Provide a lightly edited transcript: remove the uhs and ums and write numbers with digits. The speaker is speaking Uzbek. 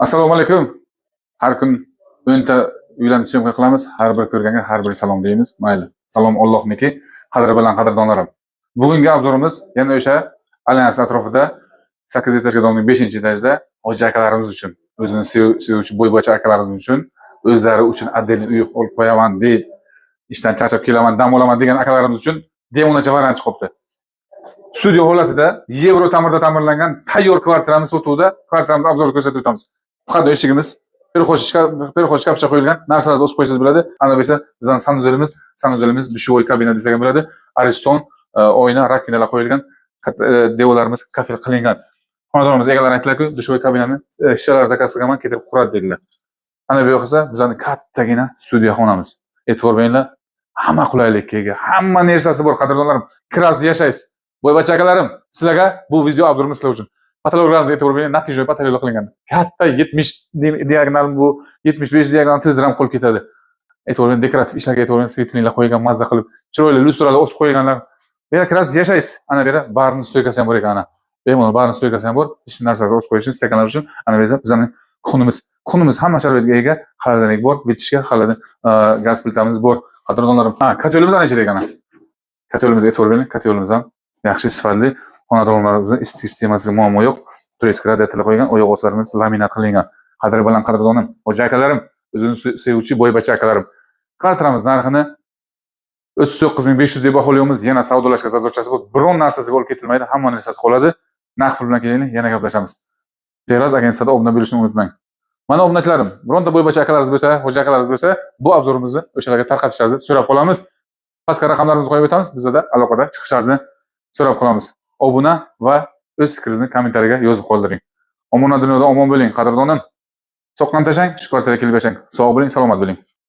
Assalomu alaykum. Har kun 10 ta uylarni съёмка qilamiz. Har bir ko'rganga har bir salom deymiz. Mayli. Salom Allohniki, qadri bilan qadrdonlarim. Bugungi обзор imiz yana o'sha Alyans atrofida 8 этаж li дом ning 5-etajida hoji akalarimiz uchun, o'zini sevuvchi boybacha akalarimiz uchun, o'zlari uchun отдельный uy olib qo'yaman deb, ishdan charchab kelaman, dam olaman degan akalarimiz uchun demonacha variant chiqibdi. Studio holatida yevro ta'mirda ta'mirlangan tayyor kvartiramiz sotuvda, kvartiramiz обзор ko'rsatib o'tamiz. Faqat eshigimiz переход shkafcha qo'yilgan, narsalarni osib qo'ysangiz bo'ladi. Ana bu esa bizning санузел imiz, санузел imiz душевой kabina desak ham bo'ladi. Ariston, oyna, раковина lar qo'yilgan, devorlarimiz kafel qilingan. Xonadonimiz egalari aytdilarki, душевой kabinani shishalar заказ qilganman, keltirib quradi dedilar. Ana bu yoq esa bizning kattagina studiya xonamiz. E'tibor beringlar, hamma qulaylikka ega, hamma narsasi bor, qadrdonlarim. Kirasiz, yashaysiz. Boybacha akalarim, sizlarga bu video обзор imiz sizlar uchun. Потолок larimizga e'tibor bering, натяжной потолок qilingan. Katta 70 diagonal bu, 75 diagonal televizor ham qo'yib ketadi. E'tibor bering, dekorativ ishlarga e'tibor bering, светильник lar qo'yilgan, mazza qilib, chiroyli lyustralar osib qo'yganlar. Bu yerga kirasiz, yashaysiz. Ana bu yerda barni стойка si ham bor ekan ana. Bemalol barni стойка si ham bor. Hech narsasi osib qo'yish uchun, stakanlar uchun. Ana bu yerda bizning кухня miz. Кухня miz hamma sharoitga ega, холодильник bor, bitishga холодильник, gaz plitamiz bor. Qadrdonlarim, ha, котёл imiz ana yerda ekan. Котёл imizga e'tibor bering, котёл imiz ham yaxshi sifatli. Xonadonlarimizning isitish sistemasiga muammo yo'q. Турецкий radiatorlar qo'ygan, oyoq ostlarimiz laminat qilingan. Qadri bilan qadrdonim, hoji akalarim, o'zini sevuvchi boybacha akalarim. Kvartiramiz narxini 39 500 deb baholayapmiz. Yana savdolashga зазор chasi bor. Biron narsasiga olib ketilmaydi, hamma narsasi qoladi. Naqd pul bilan kelinglar, yana gaplashamiz. Teras agentствоda obuna bo'lishni unutmang. Mana obunachilarim, bironta boybacha akalarimiz bo'lsa, hoji akalarimiz bo'lsa, bu обзор imizni o'shalarga tarqatishlarini so'rab qolamiz. Pastga raqamlarimizni qo'yib o'tamiz, bizada aloqada chiqishlarini so'rab qolamiz. Obuna va o'z fikringizni kommentariyaga yozib qoldiring. Omon dunyoda omon bo'ling, qadrdonim. Soqqan tashlang, shu kvartiraga kelib yashang. Sog' bo'ling, salomat bo'ling.